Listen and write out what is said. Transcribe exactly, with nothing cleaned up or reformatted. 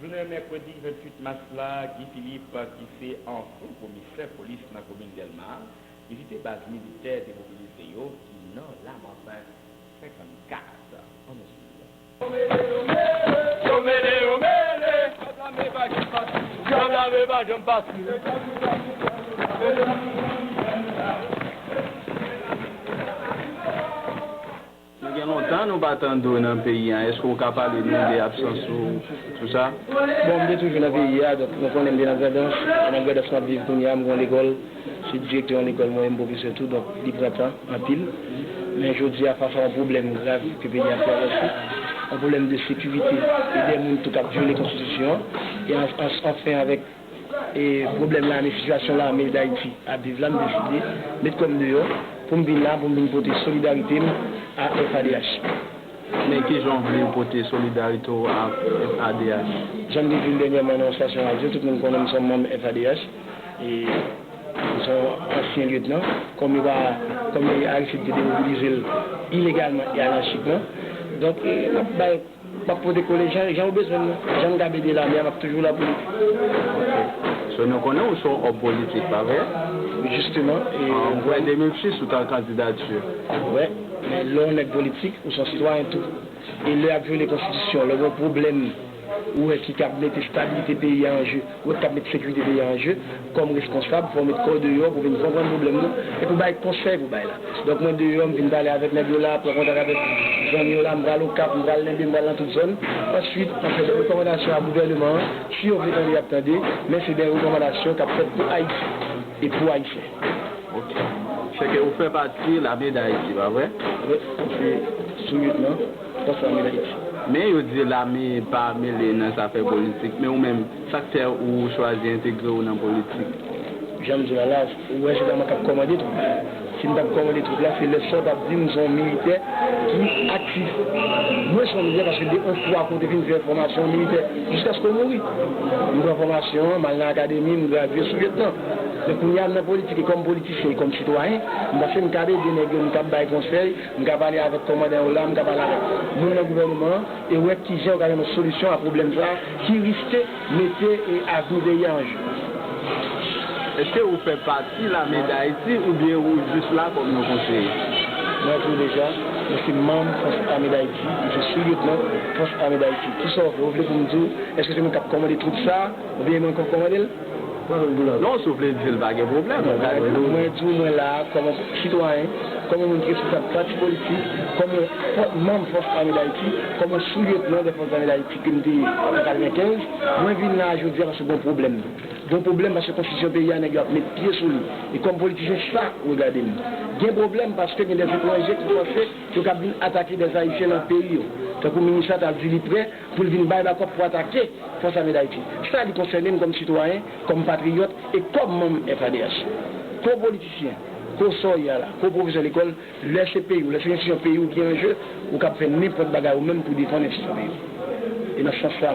Jounen mèkredi venntuit mas la, Guy Philippe, ki se ansyen komisè polis nan komin Dèlma, vizite baz militè demobilize yo ki nan Lamant senkannkat. Ann nou swiv. Yo mele, yo mele. Pèp la men pa janm pase. Pèp la men pa janm pase. Nou gen lontan nou pa tande w nan peyi a. Èske w ka pale nou de absans ou, tou sa? Bon, m te toujou nan peyi a, donk nou konnen m te nan Grandans. E nan Grandans m ap viv kounye a, m gen yon lekòl. Se direktè yon lekòl mwen ye, m pwofesè tou, donk li pran tan anpil. Men jodi a, fas a yon pwoblèm grav ke peyi a travèse, yon pwoblèm de sekirite e de moun tou k ap vyole konstitisyon an, e an, an, anfen avèk e pwoblèm lame, sitiyasyon lame Dayiti ap viv la, m deside met kò m deyò pou m vin la, pou m vin pote solidarite m a F A D H. Men kijan w vle pote solidarite w a F A D H? Jan m te di l dènyèman nan yon estasyon radyo, tout moun konnen m se yon manm F A D H. E m se yon ansyen lyetnan. Kòm yo pa, kòm Aristide te demobilize l ilegalman e anachikman, donk, e, m ap bay M ap pote kole jan, jan ou bezwen m nan. Jan m kab ede lame a, m ap toujou la pou li. Ok. So, nou konnen ou se yon òm politik, pa vre? Jisteman. E, an, ou wè, de mil sis, ou t al kandidati. Wè, men lè w nèg politik, ou se yon sitwayen tou. E lè y ap vyole konstitisyon, lè w gen yon pwoblèm, ou wè ki kab mete stabilite peyi a an je, ou wè ki kab mete sekirite peyi a an je, kòm responsab, fò w met kò w deyò pou w vin konprann pwoblèm nan, epi w bay konsèy pou w bay la. Donk, mwen deyò, m vin pale avèk nèg yo la, pran kontak avèk zanmi yo la, m pral Okap, m pral Lenbe, m pral nan tout zòn. Answit, m ap fè de rekòmandasyon a gouvèneman an. Si yo vle tande, y ap tande, men se de rekòmandasyon k ap fèt pou Ayiti e pou Ayisyen. Ok. Sèke ou fè pati Lame Dayiti, pa vre? Wi, m se sou-lyetnan fòs lame Dayiti. Men yo di lame pa mele nan zafè politik, men ou menm, sa k fè ou chwazi entegre w nan politik? Jan m di w la, la, ou wè se pa mwen k ap kòmande twoup la. Si m t ap kòmande twoup la, se lè sa w t ap di m se yon militè ki aktif. Mwen se yon militè paske de yon fwa ke w te fin fè fòmasyon militè jiskaske w mouri. M pran fòmasyon an, m al nan akademi, m gradye sou-lyetnan. Men kounye a m nan politik, e kòm politisyen, e kòm sitwayen, m panse m kab ede nèg yo, m kab bay konsèy, m ka pale avèk kòmandan yo la, m ka pale avèk moun nan gouvèneman an, e wè kijan yo ka jwenn yon solisyon a pwoblèm sa a ki riske mete, e, avni peyi a an je. Èske ou fè pati Lame Dayiti oubyen ou jis la kòm yon konseye? Mwen di w deja, mwen se manm Fòs Ame Dayiti, mwen se sou-lyetnan Fòs Ame Dayiti. Kisa w vle? Ou vle pou m di w, èske se mwen k ap kòmande twoup sa a, oubyen e mwen k ap kòmande l? Non, si w vle di l, pa gen pwoblèm. Non, mwen di w, mwen la a kòm yon sitwayen, kòm yon moun ki responsab pati politik, kòm yon fò-, manm Fòs Ame Dayiti, kòm yon sou-lyetnan de Fòs Ame Dayiti ke m te ye an katrevenkenz. Mwen vin la a jodi a paske gen yon pwoblèm. Gen yon pwoblèm paske konstitisyon peyi a, nèg yo ap met pye sou li. E kòm politisyen, sa regade m. Gen pwoblèm paske gen de etranje ki panse yo kab vin atake de Ayisyen nan peyi yo. Tankou minis la t al di li prè pou l vin bay bakòp pou atake Fòs Ame Dayiti. Sa li konsène m kòm sitwayen, kòm patriyòt e kòm manm F A D H. Ke w politisyen, ke w sa w ye a la, ke w pwofesè lekòl, lè se peyi w, lè se enstitisyon peyi w ki an je, ou kab fè nenpòt bagay ou menm pou defann enstitisyon peyi w. E nan sans sa,